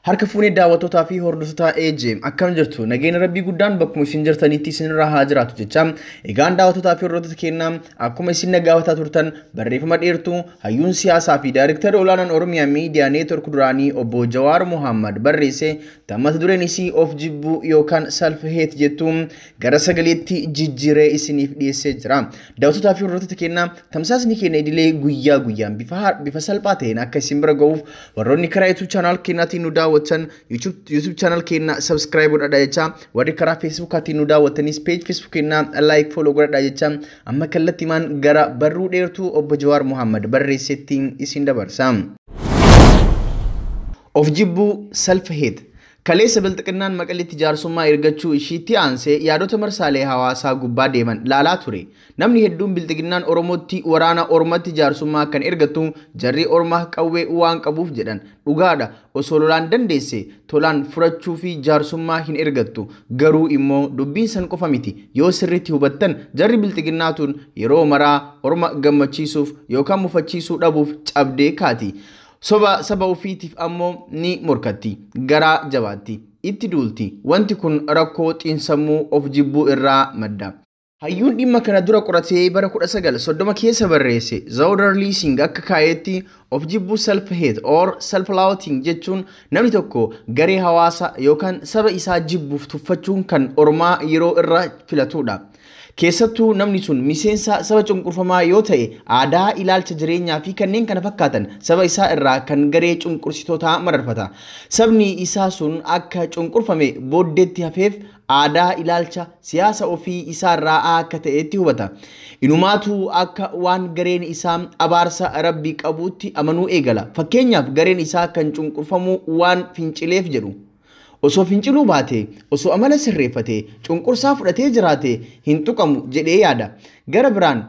Harka fuunee daawwattootaa fi hordoftoota AJM akkam jirtu? Nageenya rabbii guddaan bakkuma isin jirtanitti isinirraa haa jiraatu jecha. Egaan daawwattootaa fi hordoftoota keenyaa, akkuma isin nagaafataa turtan barreeffama dheertuu hayyuun siyaasaa fi daayirektara olaanaan Oromiyaa Miidiyaa Neetwork duraanii obbo Jawaar Muhammad barreesse, mata dureen isii of jibbuu yookaan self hate jettu, gara sagaleetti jijjiiree isiniif dhiyeessee jira. Daawwattootaa fi hordoftoota keenyaa, tamsaasni keenya idilee guyyaa guyyaan bifa salphaa ta'een akka isin bira gahuuf warroonni karaa YouTube channel keenyaatiin nu daawwatan YouTube channel keenya subscribe godhadhaa jecha, warri karaa Facebookaatiin nu daawwatanis page Facebook keenya like, follow godhadhaa jecha, amma kallattiimaan gara barruu dheertuu obbo Jawaar Muhammad barreessetti isin dabarsa. Of jibbuu, self hate. Kaleessa bilxiqinnaan Maqaleetti jaarsummaa ergachuu ishiitti aansee yaadota marsaalee hawaasaa gubbaa deeman laalaa ture. Namni hedduun bilxiqinnaan Oromootti waraana Ormatti jaarsummaa kan ergattu jarri Ormaa qawwee waan qabuuf jedhan. Dhugaadha, osoo lolaan dandeesse tolaan furachuu fi jaarsummaa hin ergattu. Garuu immoo dubbiin san qofa miti. Yoo sirriitti hubattan, jarri bilxiqinnaa tun yeroo maraa Orma gammachiisuuf yookaan mufachiisuu dhabuuf cabdee kaati. Soba saba ofiitiif ammoo ni morkatti, garaa jabaatti, itti duulti. Wanti kun rakkoo xiinsammuu of jibbuu irraa madda. Hayyuun dhimma kana dura qoratee bara 1930 keessa barreesse Zawdar Leasing akka kaayetti, of jibbuu, self hate or self loathing jechuun namni tokko garee hawaasa yookaan saba isaa jibbuuf tuffachuun kan ormaa yeroo irra filatudha. Keessattuu namni sun miseensa saba cunqurfamaa yoo ta'e, aadaa, ilaalcha jireenyaa fi kanneen kana fakkaatan saba isaa irraa kan garee cunqursitootaa mararfata. Sabni isaa sun akka cunqurfame booddeetti hafeef aadaa, ilaalcha, siyaasa ofii isaa irraa akka ta'etti hubata. Inumaatu akka waan gareen isaa abaarsa rabbii qabuutti amanuu eegala. Fakkeenyaaf, gareen isaa kan cunqurfamu waan fincileef jedhu. Osoo finciluu baate, osoo amala sirreeffate, cunqursaa fudhatee jiraate hin tuqamu jedhee yaada. Gara biraan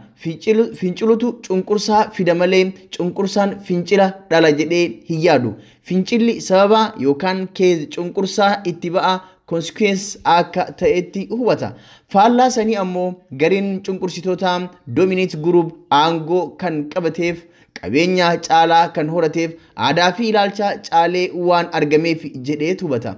fincilutu cunqursaa fida malee cunqursaan fincila dhala jedhee hin yaadu. Fincilli sababa yookaan cause, cunqursaa itti ba'a, consequence akka ta'etti hubata. Faallaa sanii ammoo gareen cunqursitoota, dominate group, aangoo kan qabateef, qabeenya caalaa kan horateef, aadaa fi ilaalcha caalee waan argameef jedhee hubata.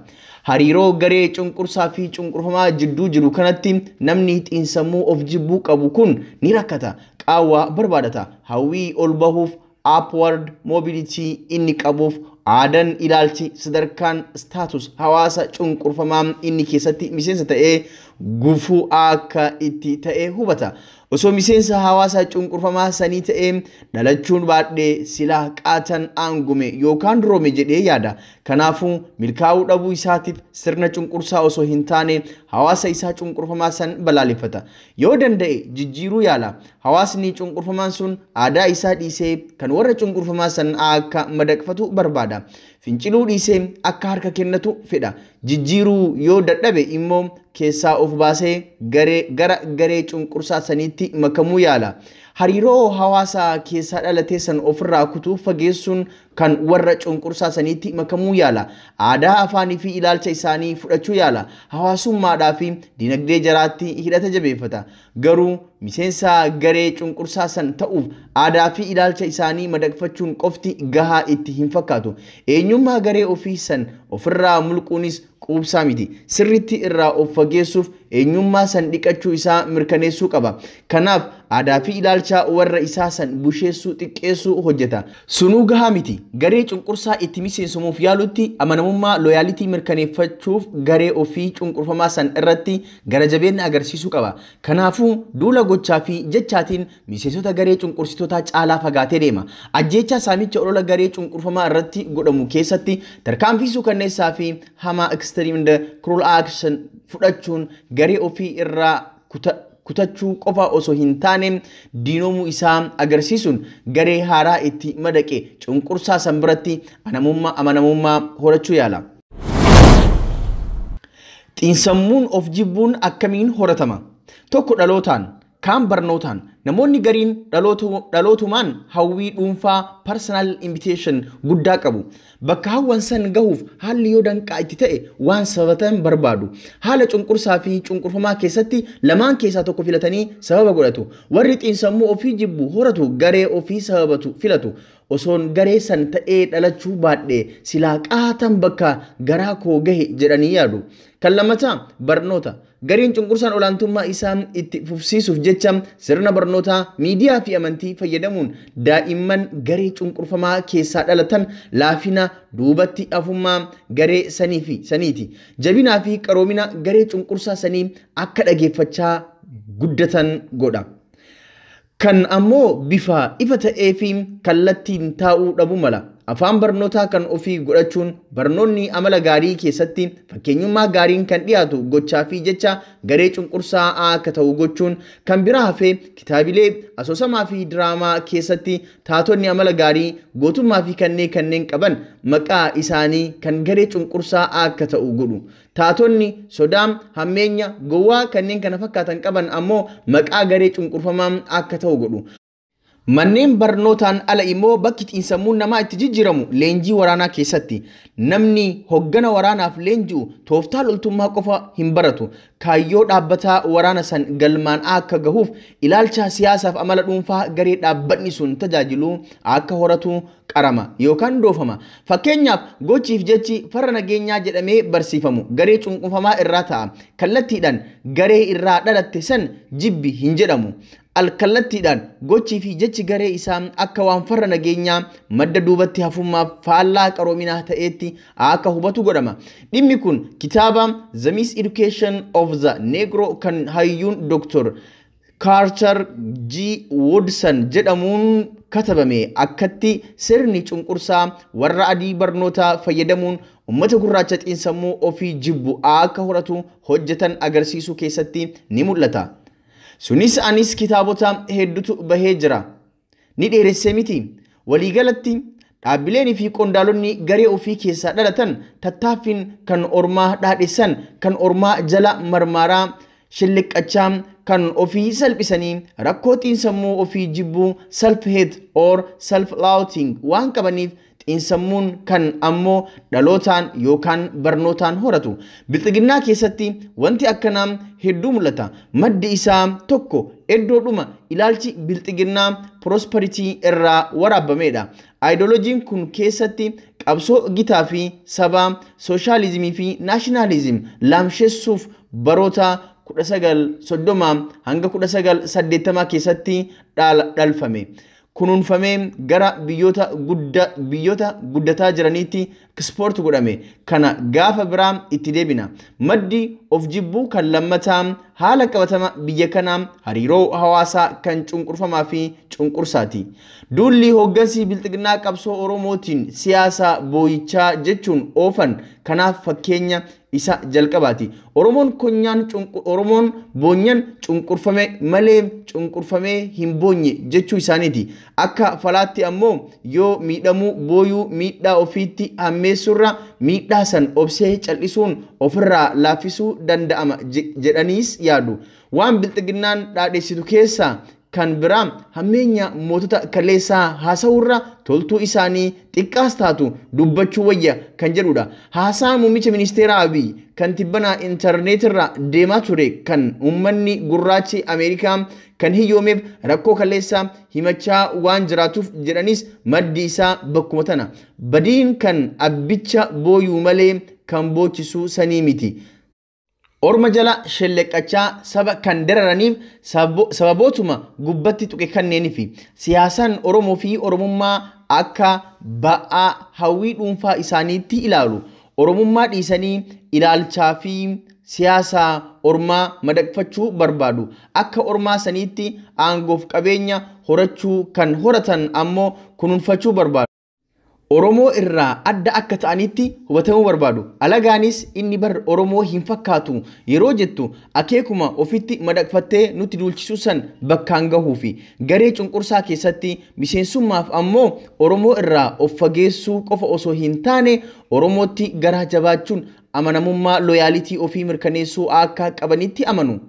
Hariiroo garee cunqursaa fi cunqurfamaa jidduu jiru kanatti namni xiinsammuu of jibbuu qabu kun ni rakkata. Qaawwaa barbaadata. Hawwii ol bahuuf, upward mobility, inni qabuuf aadaan, ilaalchi, sadarkaan, status hawaasa cunqurfamaa inni keessatti miseensa ta'ee gufuu akka itti ta'e hubata. Osoo miseensa hawaasa cunqurfamaa sanii ta'ee dhalachuun baadhee silaa qaatan aangume yookaan duroome jedhee yaada. Kanaafuu milkaa'uu dhabuu isaatiif sirna cunqursaa osoo hin taane hawaasa isaa cunqurfamaa san balaaleffata. Yoo danda'e jijjiiruu yaala. Hawaasni cunqurfamaan sun aadaa isaa dhiisee kan warra cunqurfamaa san akka madaqfatu barbaada. Finciluu dhiisee akka harka kennatu fedha. Jijjiiruu yoo dadhabe immoo keessaa of baasee gara garee cunqursaa saniitti makamuu yaala. Hariiroo hawaasa keessaa dhalatee san ofirraa kutuu fageessuun kan warra cunqursaa saniitti makamuu yaala. Aadaa, afaanii fi ilaalcha isaanii fudhachuu yaala. Hawaasummaadhaa fi dinagdee jaraatti hidhata jabeeffata. Garuu miseensa garee cunqursaa san ta'uuf aadaa fi ilaalcha isaanii madaqfachuun qofti gahaa itti hin fakkaatu. Eenyummaa garee ofii san ofirraa mulquunis quubsaa miti. Sirriitti irraa of fageessuuf eenyummaa san dhiqachuu isaa mirkaneessuu qaba. Kanaaf aadaa fi ilaalcha warra isaa san busheessuu, xiqqeessuu hojjeta. Sunuu gahaa miti. Garee cunqursaa itti miseensamuuf yaalutti amanamummaa, loyalty, mirkaneeffachuuf garee ofii cunqurfamaa san irratti gara jabeenya agarsiisuu qaba. Kanaafuu duula gochaa fi jechaatiin miseensota garee cunqursitootaa caalaa fagaatee deema. Ajjeechaa, saamicha, olola garee cunqurfamaa irratti godhamu keessatti tarkaanfii suukanneessaa fi hamaa, extreme and cruel action, fudhachuun garee ofii irraa kutachuu qofa osoo hin taane diinoomuu isaa agarsiisuun garee haaraa itti madaqe cunqursaa san biratti amanamummaa horachuu yaala. Xiinsammuun of jibbuun akkamiin horatama? Tokko dhalootaan, kaan barnootaan. Namoonni gariin dhalootumaan hawwii dhuunfaa, personal ambition, guddaa qabu. Bakka hawwan san gahuuf haalli yoo danqaa itti ta'e waan sababatan barbaadu. Haala cunqursaa fi cunqurfamaa keessatti lamaan keessaa tokko filatanii sababa godhatu. Warri xiinsammuu ofii jibbu horatu garee ofii sababatu filatu. Osoon garee san ta'ee dhalachuu baadhee silaa qaatan bakka garaa koo gahe jedhanii yaadu. Kan lammataa barnoota. Gareen cunqursaan olaantummaa isaa itti fufsiisuuf jecha sirna barnootaa, miidiyaa fi amantii fayyadamuun daa'imman garee cunqurfamaa keessaa dhalatan laafina duubatti hafummaa garee sanii fi saniiti. Jabinaa fi qaroomina garee cunqursaa sanii akka dhageeffachaa guddatan godha. Kan ammoo bifa ifa ta'ee fi kallattiin taa'uu dhabuu mala. Afaan barnootaa kan ofii godhachuun barnoonni amala gaarii keessatti fakkeenyummaa gaariin kan dhiyaatu gochaa fi jecha garee cunqursaa akka ta'u gochuun kan biraa hafee kitaabilee asoosamaa fi diraamaa keessatti taatonni amala gaarii gootummaa fi kanneen qaban maqaa isaanii kan garee cunqursaa akka ta'u godhu. Taatonni sodaa, hammeenya, gowwaa kanneen kana fakkaatan qaban ammoo maqaa garee cunqurfamaa akka ta'u godhu. Manneen barnootaan ala immoo bakki xiinsammuun namaa itti jijjiiramu leenjii waraanaa keessatti. Namni hoggana waraanaaf leenji'u tooftaa loltummaa qofa hin baratu. Kaayyoo dhaabbataa waraana san galmaan akka gahuuf ilaalcha siyaasaaf amala dhuunfaa garee dhaabbatni sun tajaajilu akka horatu qarama yookaan doofama. Fakkeenyaaf gochiif jechi farra nageenyaa jedhamee barsiifamu garee cunqurfamaa irraa ta'a. Kallattiidhaan garee irraa dhalatte san jibbi hin jedhamu. Alkallattiidhaan gochii fi jechi garee isaa akka waan farra nageenyaa madda duubatti hafummaaf faallaa qaroominaa ta'eetti akka hubatu godhama. Dhimmi kun kitaaba The Miseducation of the Negro kan hayyuun Dr. Carter G. Woodson jedhamuun katabame akkatti sirni cunqursaa warra adii barnootaa fayyadamuun ummata gurraacha xiinsammuu ofii jibbu akka horatu hojjetan agarsiisuu keessatti ni mul'ata. Sunis anis kitaabota hedduutu bahee jira. Ni dheeressee miti. Waliigalatti dhaabbileen fi qondaalonni garee ofii keessaa dhalatan tattaaffiin kan ormaa dhaadhessan, kan ormaa jala marmaaraa shilliqqachaa, kan ofii salphisanii rakkoo xiinsammuu ofii jibbuu self hate or self loathing waan qabaniif xiinsammuun kan ammoo dhalootaan yookaan barnootaan horatu. Bilxiginnaa keessatti wanti akkanaa hedduu mul'ata. Maddi isaa tokko iddoodhuma ilaalchi bilxiginnaa prosperity irraa waraabamedha. Aayidolojiin kun keessatti qabsoo gitaa fi sabaa, sooshaalizimii fi naashinaalizim laamsheessuuf baroota 1930 hanga 1980 keessatti dhalfame. Kunuunfamee gara biyyoota guddataa jiraniitti ekspoort godhame. Kana gaafa biraa itti deebina. Maddi of jibbuu kan lammataa haala qabatama biyya kanaa hariiroo hawaasaa kan cunqurfamaa fi cunqursaati. Duulli hooggansi bilxiginnaa qabsoo Oromootiin siyaasa booyichaa jechuun oofan kanaaf fakkeenya isa jalqabaati. Oromoon boonyan cunqurfame malee cunqurfamee hin boonye jechuu isaaniiti. Akka falaatti ammoo yoo miidhamuu booyuu miidhaa ofiitti hammeessurra miidhaa san obsee cal'isuun ofirraa laaffisuu danda'ama jedhaniis yaadu. Waan bilxiginnaan dhaadheessitu keessaa kan biraa hammeenya mootota kaleessaa haasawurra toltuu isaanii xiqqaas taatu dubbachuu wayya kan jedhudha. Haasaan muummicha ministeera Abiy kan tibbanaa intarneetirra deemaa ture kan uummanni gurraachi Ameerikaa kan hiyyoomeef rakkoo kaleessaa himachaa waan jiraatuuf jedhanis maddi isaa bakkuma tana. Badiin kan abbicha booyuu malee kan boochisuu sanii miti. Orma jala shelleqqachaa saba kan dararaniif sababootuma gubbatti tuqe kanneenifi siyaasaan Oromoo fi Oromummaa akka ba'aa hawwii dhuunfaa isaaniitti ilaalu. Oromummaa dhiisanii ilaalchaa fi siyaasa ormaa madaqfachuu barbaadu. Akka ormaa saniitti aangoof qabeenya horachuu kan horatan ammoo kunuunfachuu barbaadu. Oromoo irraa adda akka ta'anitti hubatamuu barbaadu. Alagaanis inni bar Oromoo hin fakkaatu yeroo jettu akeekuma ofitti madaqfattee nutti duulchisuu san bakkaan gahuufi garee cunqursaa keessatti miseensummaaf ammoo Oromoo irraa of fageessuu qofa osoo hin taane Oromootti garaa jabaachuun amanamummaa looyaalitii ofii mirkaneessuu akka qabanitti amanu.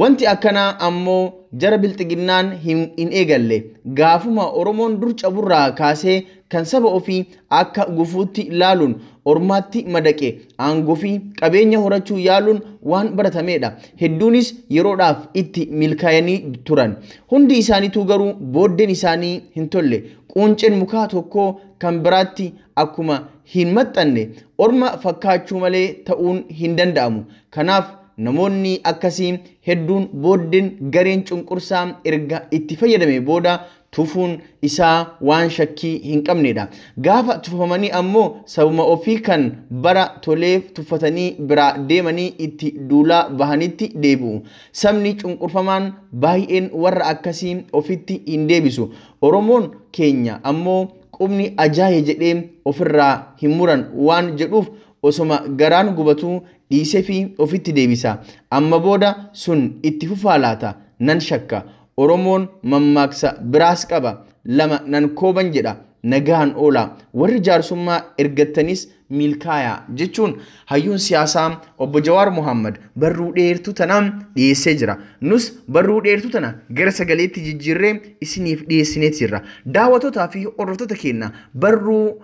Wanti akkanaa ammoo jara bilxiginnaan hin eegalle. Gaafuma Oromoon dur caburraa kaasee kan saba ofii akka gufuutti ilaaluun ormaatti madaqe aangoo fi qabeenya horachuu yaaluun waan baratameedha. Hedduunis yeroodhaaf itti milkaa'anii turan. Hundi isaaniituu garuu booddeen isaanii hin tolle. Quunceen mukaa tokko kan biraatti akkuma hin maxxanne orma fakkaachuu malee ta'uun hin danda'amu. Kanaaf namoonni akkasii hedduun booddeen gareen cunqursaa erga itti fayyadame booda tufuun isaa waan shakkii hin qabnedha. Gaafa tufamanii ammoo sabuma ofii kan bara toleef tuffatanii biraa deemanii itti duulaa bahanitti deebi'u. Sabni cunqurfamaan baay'een warra akkasii ofitti hin deebisu. Oromoon keenya ammoo qubni ajaaye jedhee ofirraa hin muran waan jedhuuf osoma garaan gubatuu dhiisee fi ofitti deebisa. Amma booda sun itti fufaa laata nan shakka. Oromoon mammaaksa biraas qaba. Lama nan kooban jedha. Nagaan oola. Warri jaarsummaa ergattanis milkaayaa jechuun hayyuun siyaasaa obbo Jawaar Mohammad barruu dheertuu tanaan dhiyeessee jira. Nus barruu dheertuu tana gara sagaleetti jijjiirree isiniif dhiyeessineet jirra. Daawwattootaa fi hordoftoota keenya barruu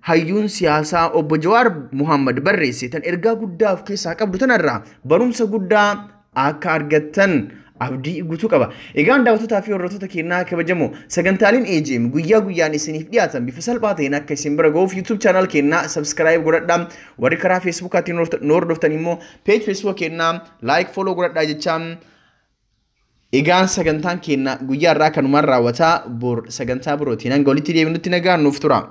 hayyuun siyaasaa obbo Jawaar Mohammad barreesse tan ergaa guddaa of keessaa qabdu tanarraa barumsa guddaa akka argattan abdii guutuu qaba. Egaan daawwattootaa fi hordoftoota keenyaa kabajamoo sagantaaleen AGM guyyaa guyyaan isiniif dhiyaatan bifa salphaa ta'een akka isin bira ga'uuf YouTube channel keenyaa subscribe godhadhaa. Warri karaa Facebookaatiin nu hordoftan immoo page Facebook keenyaa like follow godhadhaa jechaa. Egaan sagantaan keenya guyyaa irraa kanumaan raawwataa bor sagantaa birootiin hanga walitti deebinutti nagaan nuuf tura.